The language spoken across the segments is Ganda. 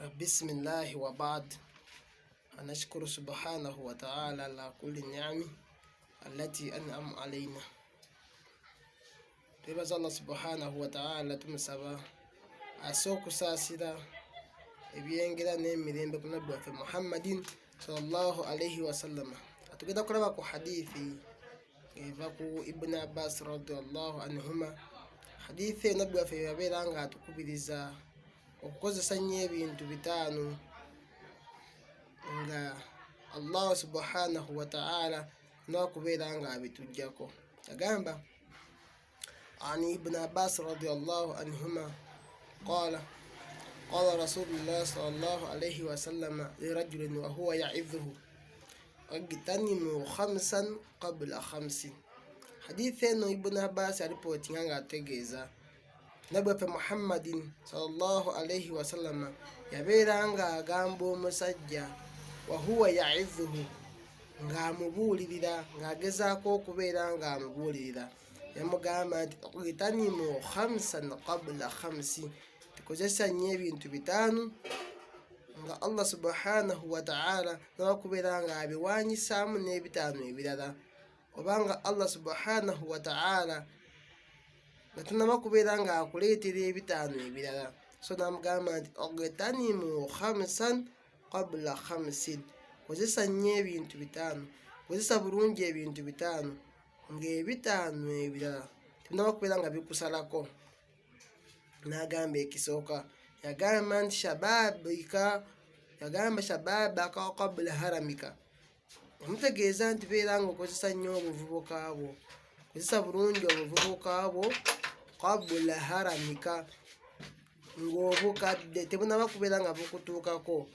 Bismillahi wa bad, anashukuru subhanahu wa ta'ala ala kulli ni'ami allati an'ama alaina. Twebaza Allah subhanahu wa ta'ala, tumusaba ase okusaasira ebyengera n'emirembe ku nabbi waffe Muhammadin sallallahu alaihi wasallama. Atugenda kulaba ku hadithi eva ku Ibuni Abbas radiallahu anhuma. Hadithi eno nabbi waffe yabeera nga atukubiriza okukozesa nnyo ebintu bitaano nga Allah subhanahu wataala nakubeera nga abitujjako. Agamba an Ibuni Abbas radiallahu anhuma qala qala Rasulullah sallallahu alaihi wasallama lirajulin wahuwa yaidhuhu igtanimu khamsan qabla khamsin. Hadithi eno Ibuni Abbas alipootinga nga ategeeza nabbi waffe Muhammadin sallallahu alaihi wasallama yabeera nga agamba omusajja wahuwa yaidhuhu, ng'amubuulirira, ng'agezaako okubeera ng'amubuulirira, yamugamba nti igtanimu khamsan qabla khamsi, tikozesa nnyo ebintu bitaano nga Allah subhanahu wataala nabakubeera nga abiwanyisaamu n'ebitaano ebirala, obanga Allah subhanahu wataala nga tanaba kubeera nga akuleetera ebitaano ebirala. So namugamba nti ogtanimu khamsan qabla khamsin, kozesa nnyo ebintu bitaano, kozesa bulungi ebintu bitaano ng'ebitaano ebirala tebinaba kubeera nga bikusalako. N'agamba ekisooka, yagamba nti shababika, yagamba shababaka qabla haramika, omutegeeza nti beera nga okozesa nnyo obuvubuka bwo, kozesa bulungi obuvubuka bwo qabula haramika, ng'obukadde tebunaba kubeera nga bukutuukako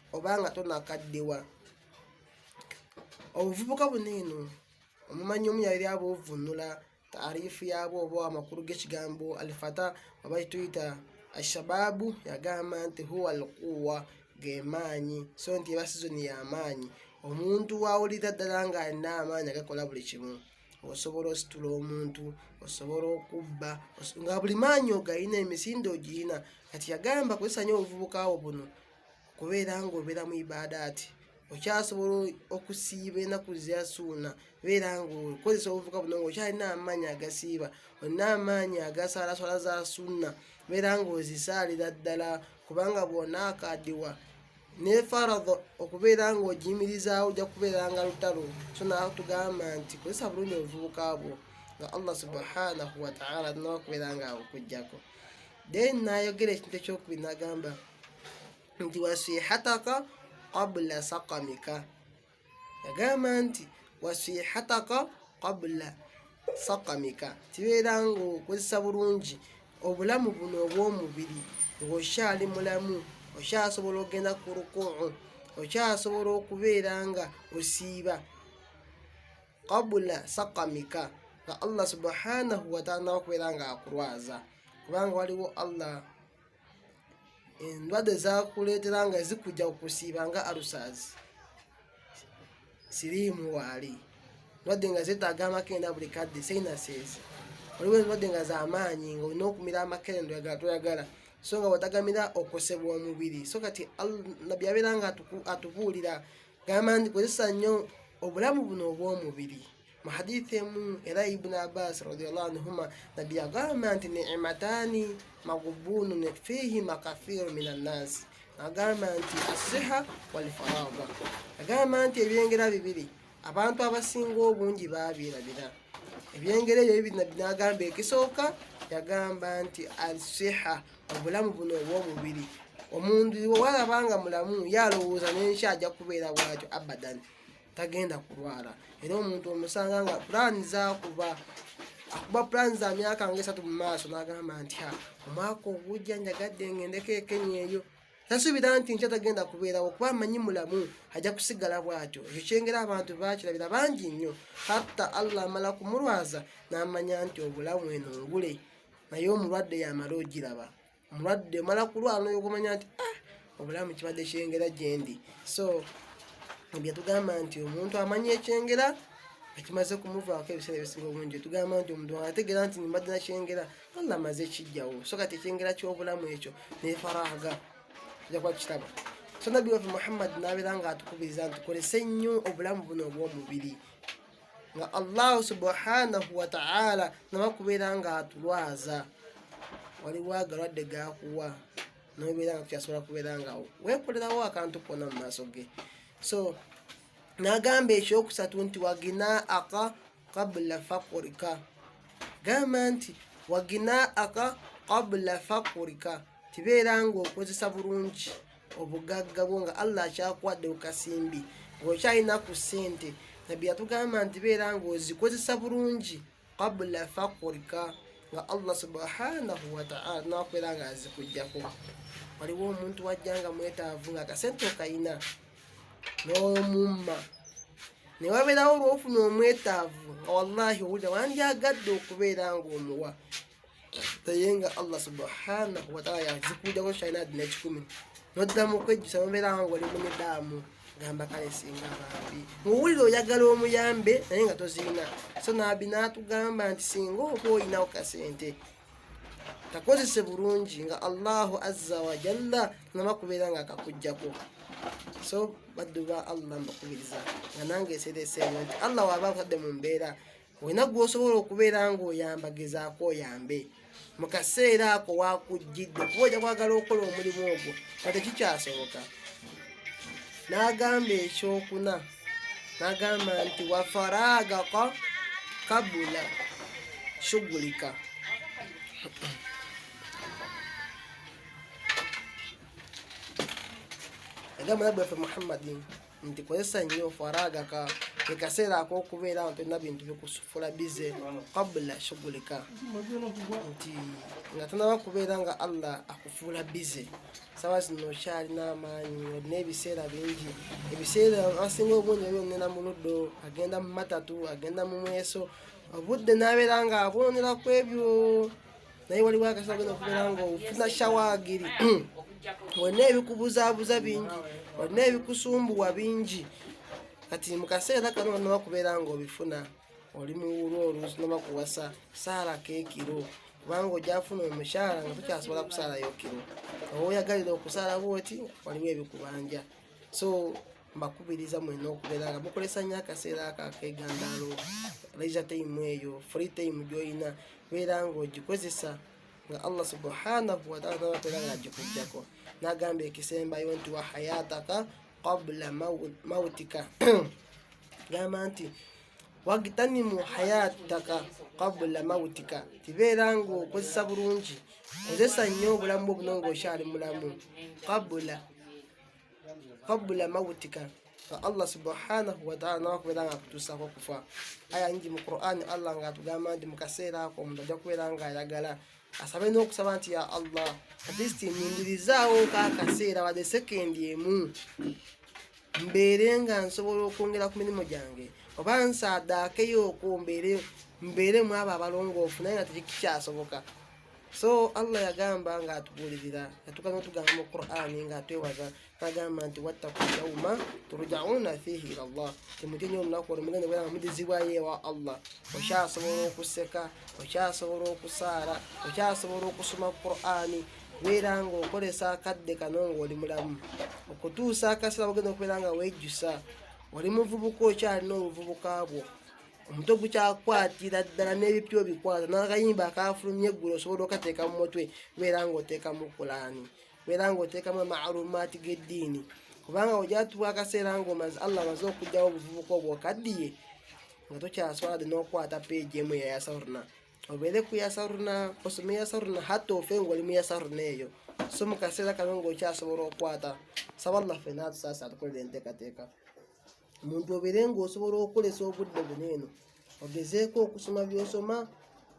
oba nga tonakaddiwa. Obuvubuka buno eno omumanyi omu yali abuvunula taarifu yaabwo oba amakulu g'ekigambo alfata oba kituyita ashababu, yagamba nti huwa alquwa, gemaanyi. So nti eba sizoni y'amaanyi, omuntu wawulira ddala ng'alina amaanyi agakola buli kimu. Osobola ositula omuntu, osobola okubba, nga buli maanyi ogayina, emisinde ogiyina. Kati yagamba kozesa nnyo obuvubuka bwo buno okubeera ng'obeera mu ibaadaati, okyasobola okusiiba enaku zasuuna, beera ngaokozesa obuvuka buno ngaokyalina amaanyi agasiiba, olina amaanyi agasaala swala za sunna, beera ngaozisaalira ddala, kubanga bw'onaakadiwa ne faradho okubeera ng'ogiyimirizaawo ojja kubeera nga lutalo. So natugamba nti kozesa bulungi obuvubuka bwo nga Allah subhanahu wataala nakubeera nga akukujjako. Then nayogera ekintu ekyokubiri, nagamba nti wasihataka qabula sakamika, yagamba nti wasihataka qabula sakamika, kibeera ngaokozesa bulungi obulamu buno obw'omubiri ng'okyali mulamu, okyasobola okugenda ku rukuu, okyasobola okubeera nga osiiba, qabula sakamika, nga Allah subhanahu wataala nakubeera nga akulwaza, kubanga waliwo Allah endwadde zakuleetera nga zikujja kukusiiba nga alusas, siriimu, waali ndwadde nga zetaaga amakenda buli kadde, sinuses, waliwo endwadde nga zamaanyi nga olina okumira amakendo toyagala, so nga watagamira okosebwa omubiri. So kati nabbi abeera nga atubuulira, gamba nti kozesa nnyo obulamu buno obw'omubiri. Mu hadithi emu era Ibuni Abbas radiallahu anhuma, nabbi yagamba nti ni'matani magbunun fihima kathiru min annasi, agamba nti asiha walfaraga, agamba nti ebyengera bibiri abantu abasinga obungi babyerabira. Ebyengera ebyo bibiri nabbi nagamba ekisooka, yagamba nti asiha, obulamu buno obw'omubiri. Omuntu walaba nga mulamu yalowooza n'enkya ajja kubeera bwatyo abadan, tagenda kulwala. Era omuntu omusanga nga pulaani zakuba akuba pulaani za myaka nga esatu mu maaso, n'agamba nti ha omwaka ogujja njagadde ngendeko ekenya eyo, tasuubira nti nkya tagenda kubeerawo kuba amanyi mulamu ajja kusigala bwatyo. Ekyo kyengera abantu bakirabira bangi nnyo, hatta Allah amala kumulwaza n'amanya nti obulamu eno ngule, naye omulwadde yamala ogiraba. Omulwadde omala kulwala noyokumanya nti ah, obulamu kibadde kyengera gyendi. So byetugamba nti omuntu amanya ekyengera ekimaze kumuvaako ebiseera ebisinga obungi, tugamba nti omuntu ategeera nti mbadde nakyengera, Allah amaze ekijjawo. So kati ekyengera ky'obulamu ekyo nefaraga. Tujja kuba tukiraba. So nabbi waffe Muhammad n'abeera nga atukubiriza nti tukozese nnyo obulamu buno obw'omubiri nga Allahu subhanahu wataala nabakubeera nga atulwaza. Waliwo agalwadde gakuwa nobeera nga tukyasobola kubeera nga weekolerawo akantu kona mu maaso ge. So n'agamba ekyokusatu nti wagina aka qabula fakurika, gamba nti wagina aka qabula fakurika, tibeera ng'okozesa bulungi obugagga bwo nga Allah akyakuwadde ku kasimbi ng'okyalina ku ssente. Nabbi yatugamba nti beera ng'ozikozesa bulungi qabula fakurika, nga Allah subhanahu wataala nakubeera nga azikujjako. Waliwo omuntu wajja nga mwetaavu nga akasente okayina n'omumma, ne wabeerawo olwofuna omwetaavu nga wallahi owulira wandyagadde okubeera ng'omuwa, naye nga Allah subhanahu wataala yazikujjako kyalina adi n'ekikumi, noddamu okwejjusa nobeera nga oli munidaamu, gamba kale singa bambi ng'owulira oyagala omuyambe naye nga tozirina. So nabbi n'atugamba nti singa oba olinawo kasente kakozese bulungi nga Allahu azza wa jalla nama kubeera nga akakujjako. So baddu ba Allah, mbakubiriza nga nange esereseeyo nti Allah waaba akutadde mu mbeera olina gwosobola okubeera ng'oyamba, gezaako oyambe mu kaseera ako wakujjidde, kuba ojja kwagala okukola omulimu ogwo nga tekikyasoboka. N'agamba ekyokuna, n'agamba nti wafaragaka kabula shugulika. Agamba nabbi waffe Muhammadi nti kozesa nnyo faragaka, ke kaseera ak'okubeera nga tolina bintu bikusufula bize, qabula shugulika, nti nga tonaba kubeera nga Allah akufuula bize. Sawa zino okyalina amaanyi, olina ebiseera bingi. Ebiseera abasinga obungi babyonera mu luddo, agenda mu matatu, agenda mu mweso, obudde n'abeera nga abwonera ku ebyo. Naye waliwo akaseera ogenda okubeera nga ofuna shawagiri, olina ebikubuzaabuza bingi, olina ebikusumbuwa bingi. Kati mu kaseera kano onaba kubeera nga obifuna, oli muwulwa oluusi noba kuwasa saalako ekiro, kubanga ojafuna omukyala nga tokyasobola kusaalayo kiro, oba oyagalira okusaala bwoti waliwo ebikubanja. So mbakubiriza mwena okubeera nga mukolesa nnyo akaseera ako akegandaalo, leisure time eyo, free time gyolina, beera nga ogikozesa nga Allah subhanahu wataala tabakubeera nga agikujjako. Nagamba ekisembayo nti wa hayataka qabula mautika, gamba nti wagtanimu hayataka qabula mautika, tibeera nga okozesa bulungi, kozesa nnyo obulamu bwo buno ngaokyali mulamu, qabula mautika, nga Allah subhanahu wataala nakubeera nga akutuusako okufa. Aya nyingi mu Qur'ani Allah nga atugamba nti mu kaseera ako omuntu ajja kubeera nga ayagala asabe n'okusaba nti ya Allah, at least nindirizaawo kaakaseera wadde sekendi emu, mbeere nga nsobola okwongera ku mirimu gyange, oba nsaadaakeyo okwo mbeere mu abo abalongoofu, naye nga tekikyasoboka. So Allah yagamba nga atubuulirira, yatuka notugamba mu Qur'ani nga atwebaza, nagamba nti wattaku yauma turjauna fihi ila Allah, temutye nyo olunaku olwo mugenda kubeera nga mudizibwayo ewa Allah. Okyasobola okuseka, okyasobola okusaala, okyasobola okusoma Qur'ani, beera nga okolesa akadde kano ng'oli mulamu okutuusa akaseera ogenda okubeera nga wejjusa. Oli muvubuka, okyalina obuvubuka bwo, omutwe gukyakwatira ddala n'ebipya obikwata, n'akayimba akafulumya eggulo osobola okateeka mu mutwe. Beera ng'oteekamu Kulaani, beera ng'oteekamu amaalumaati g'eddiini, kubanga ojatuwa akaseera ng'omaze Allah amaze okugyawo obuvubuka obwo okaddiye nga tokyasobola dde n'okukwata peegi emu eya yasaruna, obeere ku yasaruna, osome yasaruna hatta ofe ng'oli mu yasaruna eyo. So mu kaseera kano ng'okyasobola okukwata, saba Allah ffenna atusaasa atukolera enteekateeka. Omuntu obeere ng'osobola okukolesa obudde buno eno, ogezeeko okusoma by'osoma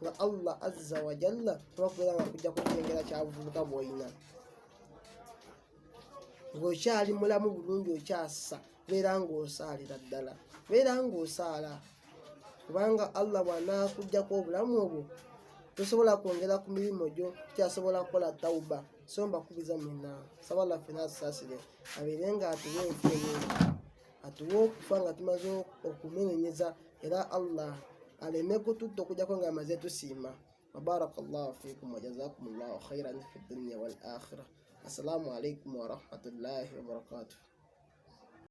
nga Allah azza wa jalla oba kubeera nga kujja kukyengera kya buvubuka bw'olina ng'okyali mulamu bulungi, okyassa, beera ng'osaalira ddala, beera ng'osaala, kubanga Allah bw'anaakuggyako obulamu obwo tosobola kwongera ku mirimu gyo, tokyasobola kukola tauba. So mbakubiza mwenna, saba Allah ffena atusaasire, abeere nga atuwa enfu ennungi, atuwe okufa nga tumaze okumenenyeza, era Allah aleme kututta okujjako nga amaze tusiima. Wabaraka llahu fikum wajazakum llahu khairan fi dunya wal akhira. Assalamu alaikum warahmatullahi wabarakatuh.